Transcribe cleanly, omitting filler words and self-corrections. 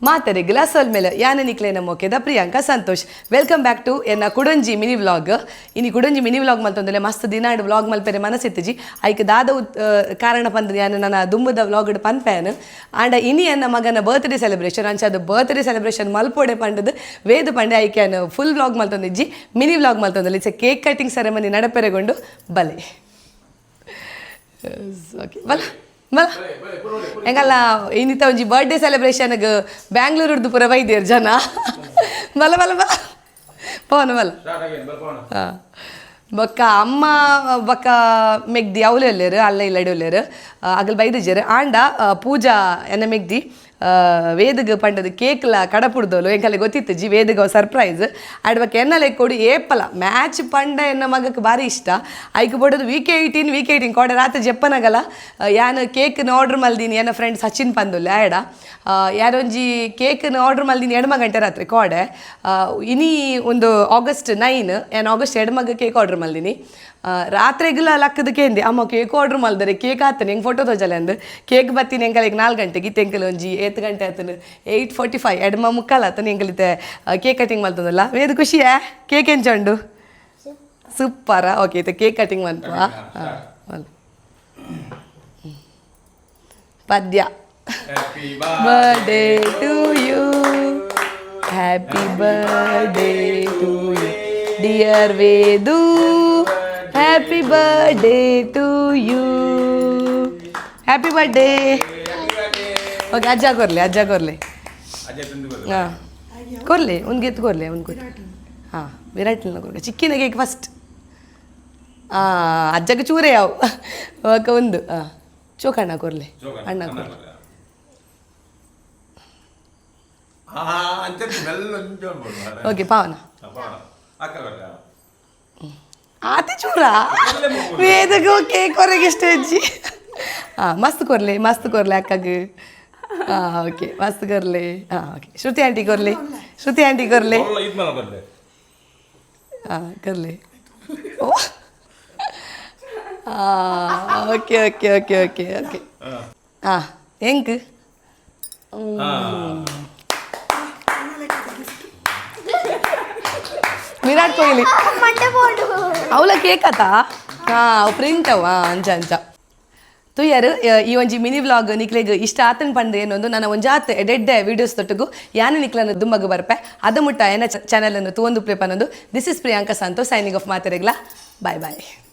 ಮಾತೆರೆಗ್ಲ ಸೊಲ್ಮೆಲೆ. ಯಾನ ನಿಕ್ಲೇನ ಮೋಕೆದ Priyanka Santosh. Welcome back to ಎನ್ನ ಕುಡೊಂಜಿ ಮಿನಿ ವ್ಲಾಗ್. ಇನಿ ಕುಡೊಂಜಿ ಮಿನಿ ವ್ಲಾಗ್ ಮಲ್ತೊಂದುಲ್ಲೆ. ಮಸ್ತ್ ದಿನಾಡ್ ವ್ಲಾಗ್ ಮಲ್ಪೆರೆ ಮನಸ್ಸಿತ್ತಿಜಿ. ಐಕ್ ದಾದ ಕಾರಣ ಪಂದ್ ಯಾನ್ ನನ್ನ ದುಂಬುದ ವ್ಲಾಗ್ ಪನ್ಪೇನ್. ಆಂಡ ಇನಿ ಎನ್ನ ಮಗನ ಬರ್ತ್ಡೇ ಸೆಲೆಬ್ರೇಷನ್. ಅಂಚ ಅದು ಬರ್ತ್ಡೇ ಸೆಲೆಬ್ರೇಷನ್ ಮಲ್ಪೊಡೆ ಪಂಡದು ವೇದು ಪಂಡೆ. ಐಕೆ ಯಾನ್ ಫುಲ್ ವ್ಲಾಗ್ ಮಲ್ತೊಂದಿಜ್ಜಿ, ಮಿನಿ ವ್ಲಾಗ್ ಮಲ್ತೊಂದುಲ್ಲೆ. It's cake cutting ceremony ನಡಪೆರೆಗೊಂಡು. ಬಲೆ, ಓಕೆ, ಬಲ ಬಲ. ಎಂಕಲ್ಲ ಇನ್ನಿತ ಒಂಜಿ ಬರ್ತ್ಡೇ ಸೆಲೆಬ್ರೇಷನ್ಗೆ ಬ್ಯಾಂಗ್ಳೂರ್ದು ಪೂರ ಬೈದೇರ್ ಜನ. ಬಲ ಬಲ ಬಲ ಪವನ ಬಲ. ಹಾಂ, ಬೊಕ್ಕ ಅಮ್ಮ ಬೊಕ್ಕ ಮೆಗ್ದಿ ಅವಲೇ ಉಲ್ಲೇರು, ಅಲ್ಲ ಇಲ್ಲಡೆ ಉಲ್ಲೇರು, ಅಗಲ್ ಬೈದಿಜೆರ್. ಆಂಡ ಪೂಜಾ ಎನ್ನ ಮೆಗ್ದಿ ವೇದಗ್ ಪಂಡದು ಕೇಕ್ಲ ಕಡಪುಡ್ದೋಲು. ಎಂಕಲೆ ಗೊತ್ತಿತ್ತು ವೇದಗ ಸರ್ಪ್ರೈಸ್. ಆಡ್ ಬೊಕ್ಕ ಎನ್ನ ಲೆಕ್ಕೊಡು ಏಪಲ ಮ್ಯಾಚ್ ಪಂಡ ಎನ್ನ ಮಗಕ್ಕೆ ಭಾರಿ ಇಷ್ಟ. ಐಕ್ ಬೋಡದು ವಿಕೆ 18, ವಿಕೆ 18. ಕೋಡೆ ರಾತ್ರಿ ಜೆಪ್ಪನಗಲ ಯಾನ್ ಕೇಕ್ನ ಆರ್ಡರ್ ಮಲ್ದೀನಿ. ಎನ್ನ ಫ್ರೆಂಡ್ ಸಚಿನ್ ಪಂದುಲ್ಲೆ ಆಯಡ ಯಾರೊಂಜಿ ಕೇಕ್ನ ಆರ್ಡರ್ ಮಲ್ದೀನಿ 8 ಗಂಟೆ ರಾತ್ರಿ ಕೋಡೆ. ಇನಿ ಒಂದು ಆಗಸ್ಟ್ 9. ಯಾನ್ ಆಗಸ್ಟ್ ಎಡ್ಮಗ್ ಕೇಕ್ ಆರ್ಡರ್ ಮಲ್ದೀನಿ. ರಾತ್ರೆಗ್ಲ ಲಕ್ಕದ ಕೇಂದಿ, ಅಮ್ಮ ಕೇಕ್ ಆರ್ಡರ್ ಮಲ್ದರೆ, ಕೇಕ್ ಆತನೆ, ಹೆಂಗೆ ಫೋಟೋ ತೋಜಲೆ ಅಂದು. ಕೇಕ್ ಬತ್ತೀನಿ ಎಂಕಲಿಗೆ 4 ಗಂಟೆಗೆ. ಇತ್ತೆ ಎಂಕಲ್ ಒಂಜಿ ಏತ್ ಗಂಟೆ ಆತನು? 8:45, 8:45 ಆತನ. ಎಂಕಲಿತೆ ಕೇಕ್ ಕಟಿಂಗ್ ಮಲ್ತದಲ್ಲ. ವೇದ, ಖುಷಿಯಾ? ಕೇಕ್ ಎಂಚುಂಡು? ಸೂಪರಾ? ಓಕೆ, ಇತ್ತೆ ಕೇಕ್ ಕಟಿಂಗ್ ಮನ್ಪುವ. ಹಾಂ, ಪದ್ಯ. Birthday to you, happy birthday to you, dear Vedu, happy birthday to you, happy birthday. Okay, ಅಜ್ಜ ಕೊರ್ಲೆ, ಅಜ್ಜ ಕೊರ್ಲೆ. ಹಾಂ, ಕೊರ್ಲೆ, ಒಂದು ಗೆತ್ತು ಕೊರ್ಲೆ, ಒಂದು ಕೊರ್ಲೆ. ಹಾಂ, ವಿರಾಟ್ ಕೊರ್ಲೆ. ಚಿಕ್ಕಿನ ಕೇಕ್ ಫಸ್ಟ್. ಹಾಂ, ಅಜ್ಜಗೆ ಚೂರೇ ಯಾವು. ಓಕೆ, ಒಂದು. ಹಾಂ, ಚೋಕಣ್ಣ ಕೊರ್ಲೆ, ಅಣ್ಣ ಕೊರ್ಲೆ. ಓಕೆ, ಪಾವನ. ಆತಿ ಚೂರ ವೇದಗ ಕೇಕ್ ಹೊರಗೆ ಎಷ್ಟು ಅಜ್ಜಿ. ಹಾಂ, ಮಸ್ತ್ ಕೊರ್ಲೆ, ಮಸ್ತ್ ಕೊರ್ಲೆ ಅಕ್ಕಗ್. ಹಾಂ, ಓಕೆ, ಮಸ್ತ್ ಕೊರ್ಲೆ. ಹಾಂ, ಓಕೆ. ಶ್ರುತಿ ಆಂಟಿ ಕೊರ್ಲೆ, ಶ್ರುತಿ ಆಂಟಿ ಕೊರ್ಲೆ. ಹಾಂ, ಕೊರ್ಲೆ. ಓ, ಹಾಂ, okay okay okay okay okay. ಹಾಂ, ಎಂಕ್ ವಿರಾಟ್ ಕೊಹ್ಲಿ ಅವಳ ಕೇಕ್ ಆತ. ಹಾಂ, ಪ್ರಿಂಟ್ ಅವ. ಅಂಚ ಅಂಚ ತುಯ್ಯರು. ಈ ಒಂಜಿ ಮಿನಿ ವ್ಲಾಗ್ ನಿಕ್ಲೆಗ್ ಇಷ್ಟ ಆತನ್ ಪಂದ್ ಏನೊಂದು ನನ್ನ ಒಂಜಾತ್ ಎಡೆಡ್ಡೆ ವಿಡಿಯೋಸ್ ತೊಟ್ಟುಗು ಯಾನು ನಿಕ್ಲನ ದುಂಬಗ್ ಬರ್ಪೆ. ಅದ ಮುಟ್ಟ ಎನ್ನ ಚಾನೆಲ್ ಅನ್ನು ತೂವೊಂದು ಪ್ಲೇ ಪನ್ನೊಂದು. This is Priyanka Santosh signing off. ಮಾತೆರೆಗ್ಲ bye bye.